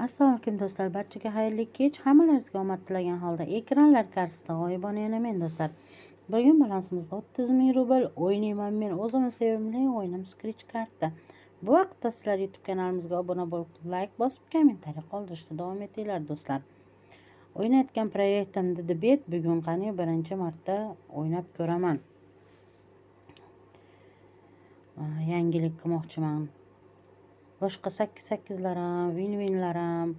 Assalomu alaykum do'stlar, barchaga xayrli kech. Hammalaringizga omad tilagan holda ekranlar qarshisida g'oyibona yana men do'stlar. Bugun balansimizda 30 ming rubl o'ynayman men o'zimni sevimli o'yinim Scratch karta. Bu vaqtda sizlar YouTube kanalimizga obuna bo'lib, like bosib, kommentariy qoldirishda davom etinglar do'stlar. O'ynayotgan proyektim Didibet bugun qani birinchi marta o'ynab ko'raman. Yangilik qilmoqchiman. Boshqa 8-8lar ham, win-winlar ham,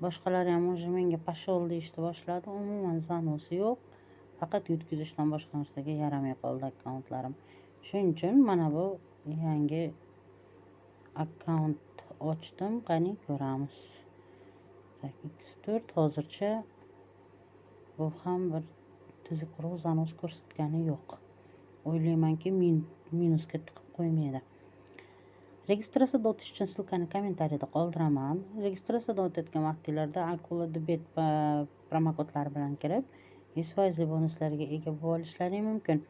boshqalar ham уже menga пошёл deyishni boshladi. Umuman заноси yo'q. Faqat yutkazishdan boshqa narsaga yaramay qoldi akkauntlarim. Shuning uchun mana bu yangi akkaunt ochdim. Qani ko'ramiz. Так, x4 hozircha bu ham bir tuzukroq занос ko'rsatgani yo'q. O'ylaymanki, minusga tiqib qo'ymaydi. Registratsiyadan o'tish uchun ссылка ni kommentariyada qoldiraman. Registratsiyadan o'tayotgan vaqtinglarda Akula Debet promokodlari bilan kirib, 100% bonuslarga ega bo'lishlaring mumkin.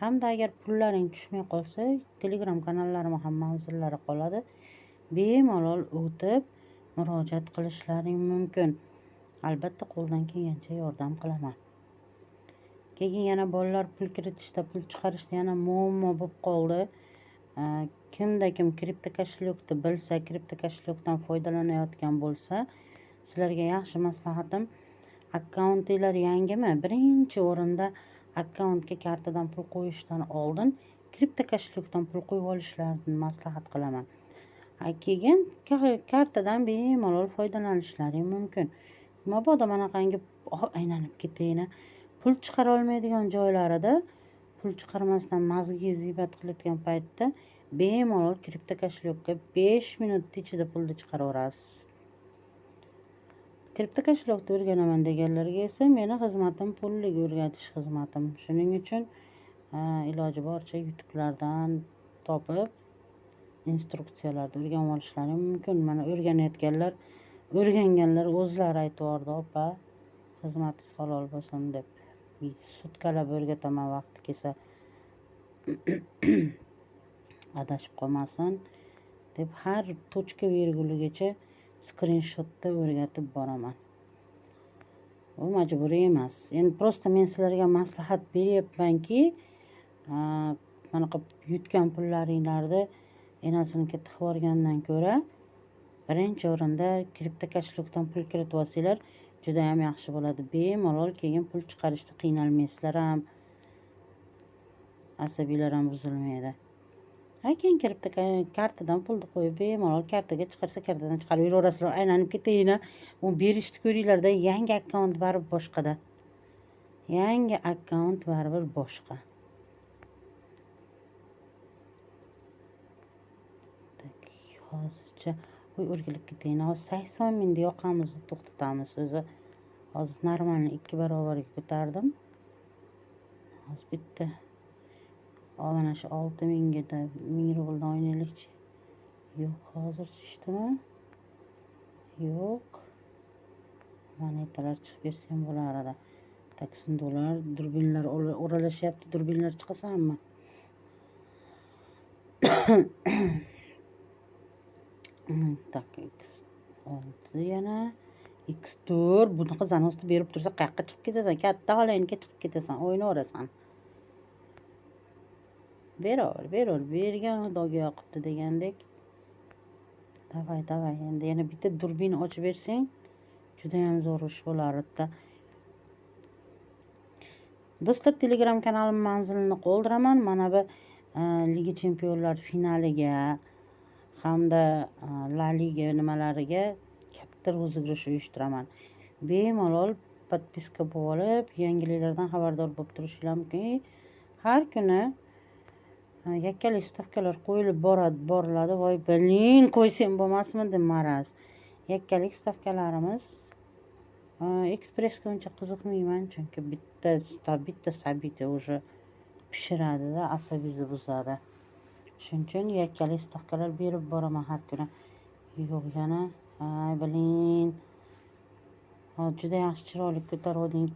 Hamda agar pullaring tushmay qolsa, Telegram kanallarim ham manzillari qoladi. Bemalol o'tib murojaat qilishlaring mumkin. Albatta qo'ldan kelgancha yordam qilaman. Keyin yana bolalar pul kiritishda, pul chiqarishda yana muammo bo'lib qoldi. Kimda kim kripto кошелёк ni bilsa, kripto кошелёк dan foydalanayotgan bo'lsa, sizlarga yaxshi maslahatim, akkauntinglar yangimi? Birinchi o'rinda akkauntga kartadan pul qo'yishdan oldin kripto кошелёк dan pul qo'yib olishlarini maslahat qilaman. Keyin kartadan bemalol foydalanishlaring mumkin. Mabodo manaqangi aylanib ketayin, pul chiqara olmaydigan joylarida pul chiqarmasdan mazgingiz g'iybat qilayotgan paytda bemalol kripto кошелёк ka 5 minut ichida pulni chiqaraverasiz. Kripto кошелёк ni o'rganaman deganlarga esa meni xizmatim pullik o'rgatish xizmatim. Shuning uchun iloji boricha YouTube'lardan topib instruksiyalarni o'rganib olishlari mumkin. Mana o'rganayotganlar, o'rganganlar o'zlari aytib, opa, xizmatingiz halol bo'lsin deb. Sutkalab o'rgataman vaqti kelsa. Adashib qolmasin deb har точка verguligacha skrinshotda o'rgatib boraman. Bu majburiy emas. Endi просто men sizlarga maslahat beryapmanki, manaqa yutgan pullaringlarni enasinikiga tiqib yuborgandan ko'ra birinchi o'rinda kripto кошелёк dan pul kiritib olsanglar judayam yaxshi bo'ladi. Bemalol keyin pul chiqarishda qiynalmaysizlar ham, asabiylar ham buzilmaydi. Keyin kripto kartadan pulni qo'yib bemalol kartaga chiqarsa kartadan chiqarib yuraverasizlar. Aylanib ketayin, u berishni ko'ringlarda, yangi akkaunt baribir boshqada. Yangi akkaunt baribir boshqa. Tak, hozircha voy o'rgilib ketayin. Hozir 80 mingni yoqamizni to'xtatamiz. O'zi hozir normalni 2 barobarga ko'tardim. Hozir bitta mana shu 6 mingga 1000 rubldan o'ynaylikchi. Yo'q, hozir tushdimi? Yo'q. Monetalar chiqib bersa ham bo'lar edi. Так, sunduqlar, durbinlar o'ralashyapti. Durbinlar chiqasanmi? Так, x6 yana x4. Bunaqa заноси berib tursa qayoqqa chiqib ketasan? Katta xolangiga chiqib ketasan, o'ynayverasan. Beraver, beraver, bergan Xudoga yoqibdi degandek. Davay, davay, endi yana bitta durbin ochib bersang, juda ham zo'r ish bo'lar edi. Do'stlar, Telegram kanalim manzilini qoldiraman. Mana bu Liga Chempionlar finaliga hamda La Liga nimalariga katta rozыгрыш uyushtiraman. Bemalol podpiska bo'lib, yangiliklardan xabardor bo'lib turishinglar mumkin. Har kuni yakkalik stavkalar qo'yilib boriladi. Voy, blin, qo'ysam bo'lmasmidi maraz. Yakkalik stavkalarimiz ekspressga uncha qiziqmayman, chunki bitta событие уже pishiradida, asabingizni buzadi. Shuning uchun yakkalik stavkalar berib boraman har kuni. Yo'q, yana ay blin. Hozir juda yaxshi chiroyli ko'taruvding.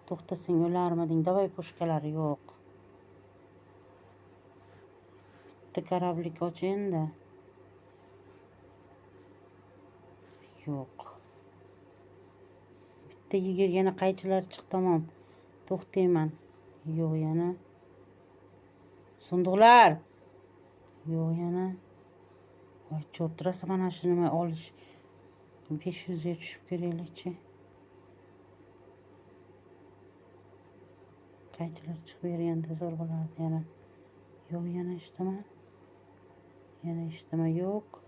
To'xtasang o'larmiding? Davay pushkalari yo'q. Bitta korablik och endi. Yo'q. Bitta yana qaychilar chiq, tamom. To'xtayman. Yo'q yana. Sunduqlar. Yo'q yana. Voy, chort, rosa mana shu nima olish. 500 ga tushib ko'raylikchi. Qaychilar chiqib berganda zo'r bo'lardi yana. Yo'q, yana ishtama. Yana ishtama yo'q.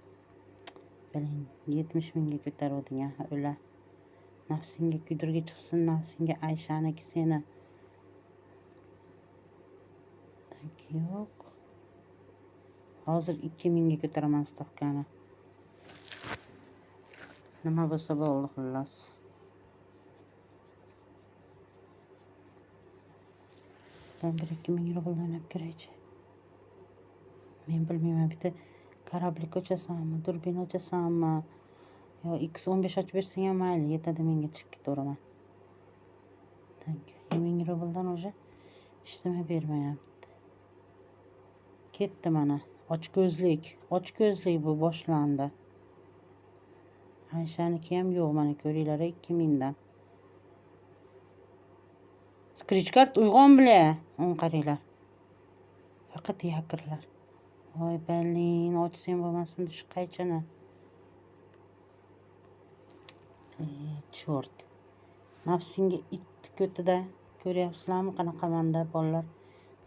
Biling, 70 mingga ko'taruvding, ha, o'la. Nafsingga kuydirgi chiqsin, nafsingga Ayshaniki seni. Tak, yo'q. Hozir 2000 ga ko'taraman stavkani. Nima bo'lsa bo'ldi, xullas. Ben 1-2 ming rubl o'ynab kiraychi. Men bilmayman, bitta korablik ochasanmi, durbin ochasanmi, yo X15 ochib bersang ham mayli, yetadi menga, chiqib ketaveraman. Tak, 1000 rubldan уже ishlama bermayapti. Ketdi mana. Ochko'zlik, ochko'zlik bu boshlandi. Ayshaniki ham yo'q, mana ko'ringlar, 2000dan. Scratch card uyg'on bila, uni qaranglar. Faqat yakirlar. Voy balin, ochsang bo'lmasin shu qaychini. Chort. Nafsingga it ko'tida, ko'ryapsizlarmi qanaqamanda bolalar?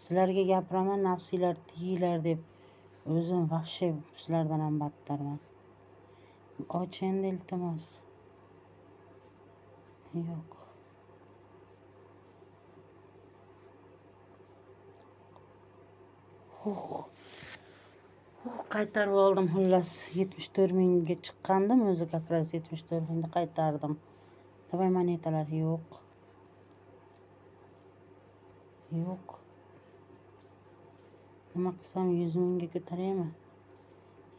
Sizlarga gapiraman, nafsinglar tiyinglar deb. O'zim вообще sizlardan ham battarman. Och endi, iltimos. Yo'q. Huh. Huh, qaytarib oldim xullas. 74 mingga chiqqandim, o'zi как раз 74 mingni qaytardim. Давай monetalar yo'q. Yo'q. Nima qilsam 100 mingga ko'taraymi?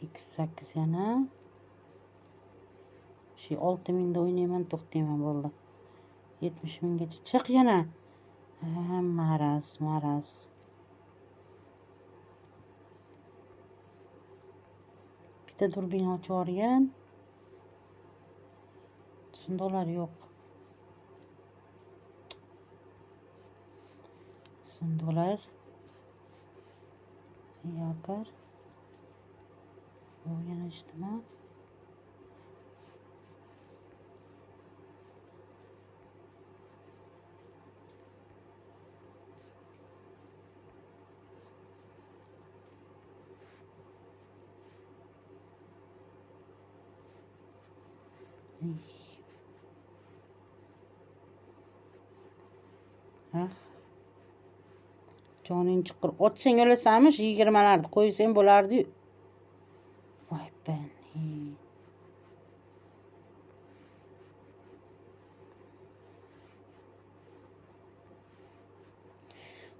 X8 yana. Shu 6 mingda o'ynayman, to'xtayman, bo'ldi. 70 minggacha chiq yana. Ha, maraz, maraz. Bitta durbin ochib yuborgan. Sunduqlar yo'q. Sunduqlar. Yakar. Yo'q, yana ijtimo. Ah. Joning chiqir. Otsang o'lasanmi? Shu 20larni qo'ysang bo'lardi-yu. Voy bani.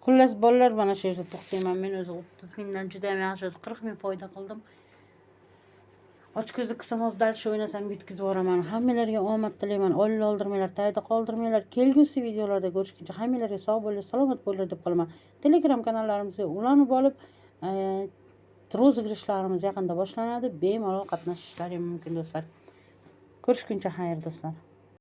Xullas bolalar, mana shu yerda to'xtayman. Men o'zi 30 mingdan juda ham yaxshi, o'zi 40 ming foyda qildim. Och ko'zi qilsam hozir dальше o'ynasam yutkazib yuboraman. Hammalarga omad tilayman. Ollo oldirmanglar, tayda qoldirmanglar. Kelgusi videolarda ko'rishguncha hammalarga sog' bo'linglar, salomat bo'linglar deb qolaman. Telegram kanallarimizga ulanib olib, rozыгрышlarimiz yaqinda boshlanadi. Bemalol qatnashishlari mumkin do'stlar. Ko'rishguncha xayr do'stlar.